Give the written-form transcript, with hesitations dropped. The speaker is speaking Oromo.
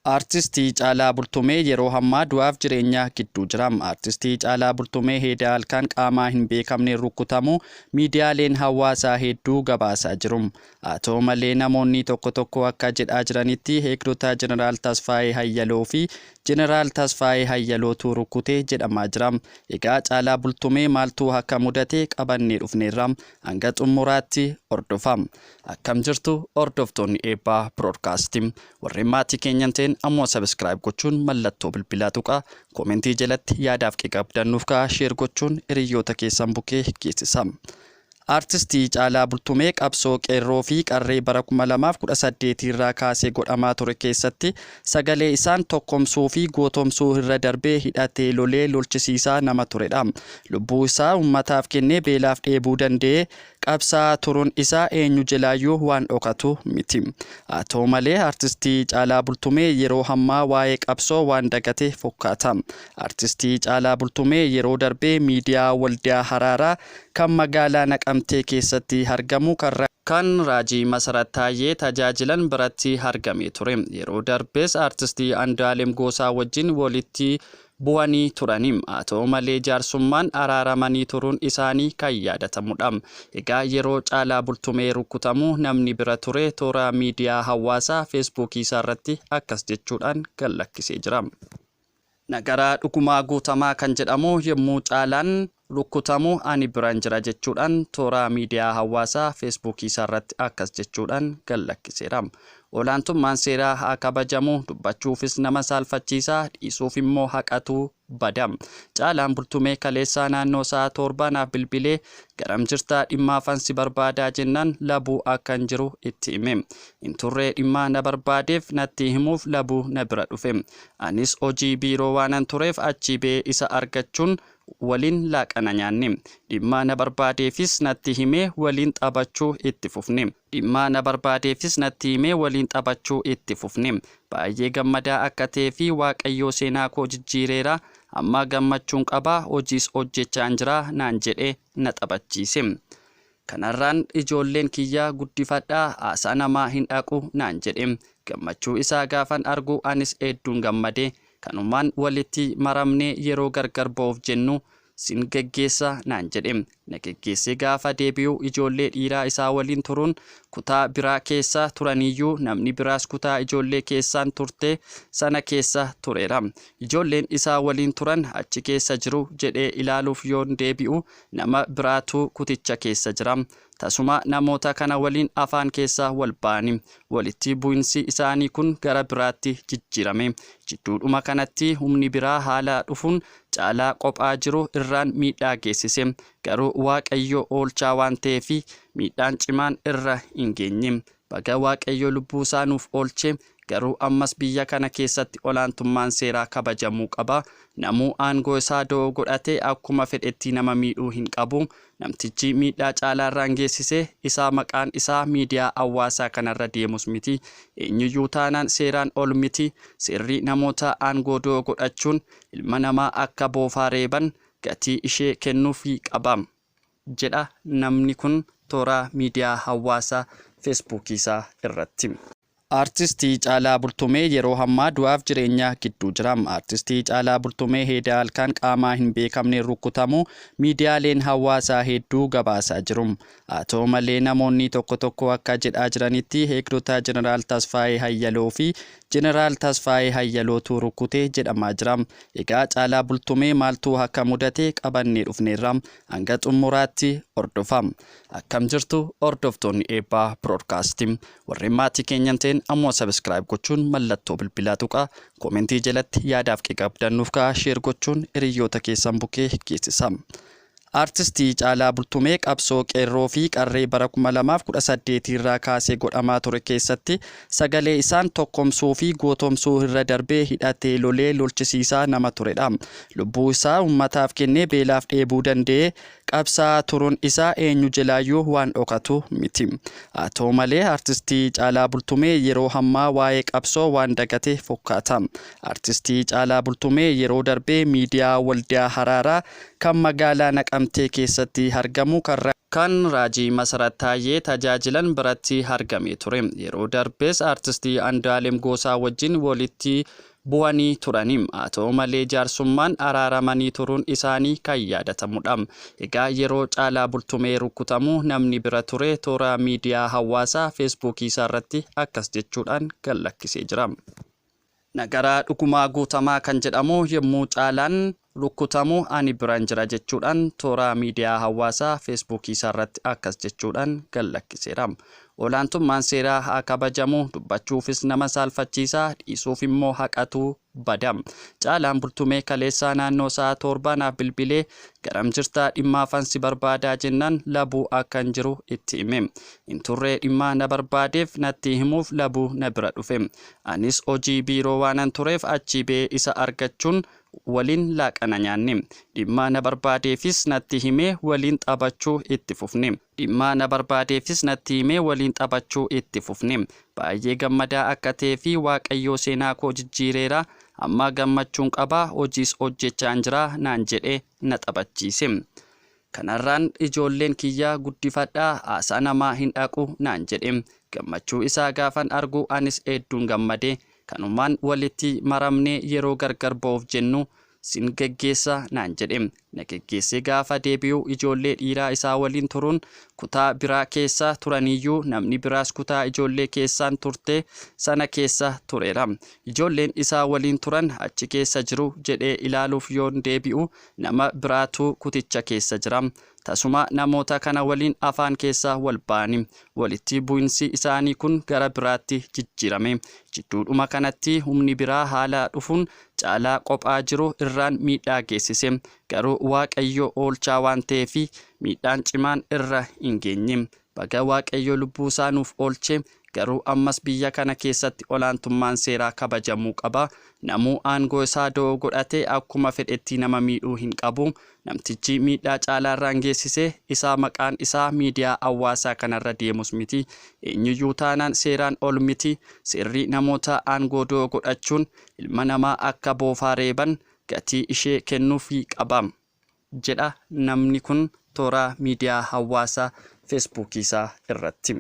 Aartistii Caalaa Bultumee yeroo hammaa du'aaf jireenya gidduu jira. Aartistii Caalaa Bultumee heeda halkan qaamaa hin beekamne rukutamu miidiyaaleen hawaasaa hedduu gabaasaa jiru. Haa ta'u malee, namoonni tokko tokko akka jedhaa jiranitti eegdota Jeneraal Tasfaayee Hayyaloo fi Jeneraal Tasfaayee Hayyalootu rukute jedhamaa jira. Egaa Caalaa Bultumee maaltu akka mudate qabannee dhufneerra. Hanga xumuraatti hordofa. Akkam jirtu, hordoftoonni Eebbaa Broadcast? Warreen maatii keenyan ta'een ammoo subscribe gochuun mallattoo bilbilaa tuqaa, koomentii jalatti yaadaaf qabdannuuf ka'a, share gochuun hiriyoota keessan bukkee geessisa. Aartistii Caalaa Bultumee qabsoo qeerroo fi qarree bara 2018 irraa kaasee godhamaa ture keessatti sagalee isaan tokkomsuu fi gootomsuu irra darbee hidhatee lolee lolchisiisaa nama turedha. Lubbuu isaa uummataaf kennee beelaaf dheebuu danda'ee qabsaa turuun isaa eenyu jalaayyuu waan dhokatu miti. Haa ta'u malee, Aartistii Caalaa Bultumee yeroo hammaa waa'ee qabsoo waan dagate fakkaata. Aartistii Caalaa Bultumee yeroo darbee miidiyaa Waldaa Haraaraa kan magaalaa Naqamtee keessatti argamu kan Raajii Masarat Taayyee tajaajilan biratti argamee ture. Yeroo darbees Aartistii Andu'aalem Goosaa wajjin walitti bu'anii turani. Haa ta'u malee, jaarsummaan araaramanii turuun isaanii kan yaadatamudha. Egaa yeroo Caalaa Bultumee rukutamu namni bira ture toora miidiyaa hawaasaa Feesbuukii isaa irratti akkas jechuudhaan gad lakkisee jira. "Nagaraa Dhugumaa Guutamaa kan jedhamu yommuu Caalaan rukutamu ani biran jira" jechuudhaan toora miidiyaa hawaasaa Feesbuukii isaa irratti akkas jechuudhaan gad lakkiseera. "Olaantummaan seeraa haa kabajamu, dubbachuufis nama saalfachiisaa, dhiisuuf immoo haqatu bada. Caalaan Bultumee kaleessaa naannoo sa'a 7 naaf bilbilee garam jirtaa, dhimmaafan si barbaadaa jennaan Labuu akkan jiru itti hime. Hin turree dhimmaa na barbaadeef natti himuuf Labuu na bira dhufe. Anis hojii biiroo waanan tureef achi ba'ee isa argachuun waliin laaqana nyaanne. Dhimma na barbaadeefis natti himee waliin taphachuu itti fufne. Dhimma na barbaadeefis natti himee waliin taphachuu itti fufne. Baay'ee gammadaa akka ta'ee fi Waaqayyoo seenaa koo jijjiireera. Amma gammachuun qabaa, hojiis hojjechaan jira naan jedhee na taphachiise. Kanarraan ijoolleen kiyya guddifadhaa, haasaa namaa hin dhaqu naan jedhe. Gammachuu isaa gaafan argu anis hedduun gammade. Kanumaan walitti maramnee yeroo gargar ba'uuf jennu sin geggeessa naan jedhe. Na geggeessee gaafa deebi'u ijoollee dhiiraa isaa waliin turuun kutaa biraa keessa turaniyyuu namni biraas kutaa ijoollee keessaan turte sana keessa tureera. Ijoolleen isaa waliin turan achi keessa jiru jedhee ilaaluuf yoon deebi'u nama biraatu kuticha keessa jira. Tasuma namoota kana waliin afaan keessa wal ba'ani. Walitti bu'insi isaanii kun gara biraatti jijjiirame. Jidduudhuma kanatti humni biraa haala dhufuun Caalaa qophaa jiru irraan miidhaa geessise. Garuu Waaqayyo oolchaa waan ta'eef miidhaan cimaan irra hin geenye. Baga Waaqayyo lubbuu isaa nuuf oolche. Garuu ammas biyya kana keessatti olaantummaan seeraa kabajamuu qaba. Namuu aangoo isaa da'oo godhatee akkuma fedhetti nama miidhuu hin qabu. Namtichi miidhaa Caalaarraan geessise isaa maqaan isaa miidiyaa hawaasaa kanarra deemus miti. Eenyuyyuu taanaan seeraan ol miti. Seerri namoota aangoo da'oo godhachuun ilma namaa akka boofaa reeban gatii ishee kennuufii qaba" jedha namni kun toora miidiyaa hawaasaa Feesbuukii isaa irratti. Aartistii Caalaa Bultumee yeroo hammaa du'aaf jireenya gidduu jira. Aartistii Caalaa Bultumee heeda halkan qaamaa hin beekamne rukutamu miidiyaaleen hawaasaa hedduu gabaasaa jiru. Haa ta'u malee, namoonni tokko tokko akka jedhaa jiranitti eegdota Jeneraal Tasfaayee Hayyaloo fi Jeneraal Tasfaayee Hayyalootu rukute jedhamaa jira. Egaa Caalaa Bultumee maaltu akka mudate qabannee dhufneerra. Hanga xumuraatti hordofa. Akkam jirtu, hordoftoonni Eebbaa Broadcast? Warreen maatii keenyan ta'een ammoo subscribe gochuun mallattoo bilbilaa tuqaa, koomentii jalatti yaadaaf qabdannuuf ka'a, share gochuun hiriyoota keessan bukkee geessisa. Aartistii Caalaa Bultumee qabsoo qeerroo fi qarree bara 2018 irraa kaasee godhamaa ture keessatti sagalee isaan tokkomsuu fi gootomsuu irra darbee hidhatee lolee lolchisiisaa nama turedha. Lubbuu isaa uummataaf kennee beelaaf dheebuu danda'ee qabsaa turuun isaa eenyu jalaayyuu waan dhokatu miti. Haa ta'u malee, Aartistii Caalaa Bultumee yeroo hammaa waa'ee qabsoo waan dagate fakkaata. Aartistii Caalaa Bultumee yeroo darbee miidiyaa Waldaa Haraaraa kan magaalaa Naqamtee Naqamtee keessatti argamu kan Raajii Masarat Taayyee tajaajilan biratti argamee ture. Yeroo darbes artistii Andu'aalem Gosaa wajjin walitti bu'anii turani. Haa ta'u malee jaarsummaan araaramanii turuun isaanii kan yaadatamudha. Egaa yeroo Caalaa Bultumee rukutamu namni bira ture toora miidiyaa hawaasaa Feesbuukii isaa irratti akkas jechuudhaan gad lakkisee jira. Nagaraa Dhugumaa Guutamaa kan jedhamu yommuu Caalaan rukutamu ani biran jira jechuudhaan toora miidiyaa hawaasaa Feesbuukii isaa irratti akkas jechuudhaan gad lakkiseera. Olaantummaan seeraa haa kabajamu, dubbachuufis nama saalfachiisa, dhiisuuf immoo haqatu bada. Caalaan Bultumee kaleessaa naannoo sa'a 7 naaf bilbilee garam jirtaa dhimmaafan si barbaadaa jennaan Labuu akkan jiru itti hime. Hin turree dhimma na barbaadeef natti himuuf Labuu na bira dhufe. Anis hojii biiroo waanan tureef achii ba'ee isa argachuun waliin laaqana nyaanne. Dhimma na barbaadeefis natti himee waliin taphachuu itti fufne. Dhimma na barbaadeefis natti himee waliin taphachuu itti fufne. Baay'ee gammadaa akka ta'ee fi Waaqayyoo seenaa koo jijjiireera. Amma gammachuun qaba, hojiis hojjechaan jira naan jedhee na taphachiise. Kanarraan ijoolleen kiyya guddifadhaa haasaa namaa hin dhaqu naan jedhe. Gammachuu isaa gaafan argu anis hedduun gammade. Kanumaan walitti maramnee yeroo gargar ba'uuf jennu sin geggeessa naan jedhe. Na geggeessee gaafa deebi'u ijoollee dhiiraa isaa waliin turuun kutaa biraa keessa turaniyyuu namni biraas kutaa ijoollee keessaan turte sana keessa tureera. Ijoolleen isaa waliin turan achi keessa jiru jedhee ilaaluuf yoon deebi'u nama biraatu kuticha keessa jira. Tasuma namoota kana waliin afaan keessa wal ba'ani. Walitti bu'insi isaanii kun gara biraatti jijjiirame. Jidduudhuma kanatti humni biraa haala dhufuun Caalaa qophaa jiru irraan miidhaa geessise. Garuu Waaqayyo oolchaa waan ta'eef miidhaan cimaan irra hin geenye. Baga Waaqayyo lubbuusaa nuuf oolche. Garuu ammas biyya kana keessatti olaantummaan seeraa kabajamuu qaba. Namuu aangoo isaa da'oo godhatee akkuma fedhetti nama miidhuu hin qabu. Namtichi miidhaa Caalaarraan geessise isa maqaan isaa miidiyaa hawaasaa kanarra deemus miti. Eenyuyyuu taanaan seeraan ol miti. Seerri namoota aangoo da'oo godhachuun ilma namaa akka boofaa reeban gatii ishee kennuufii qaba. Jedha namni kun toora miidiyaa hawaasaa Feesbuukii isaa irratti.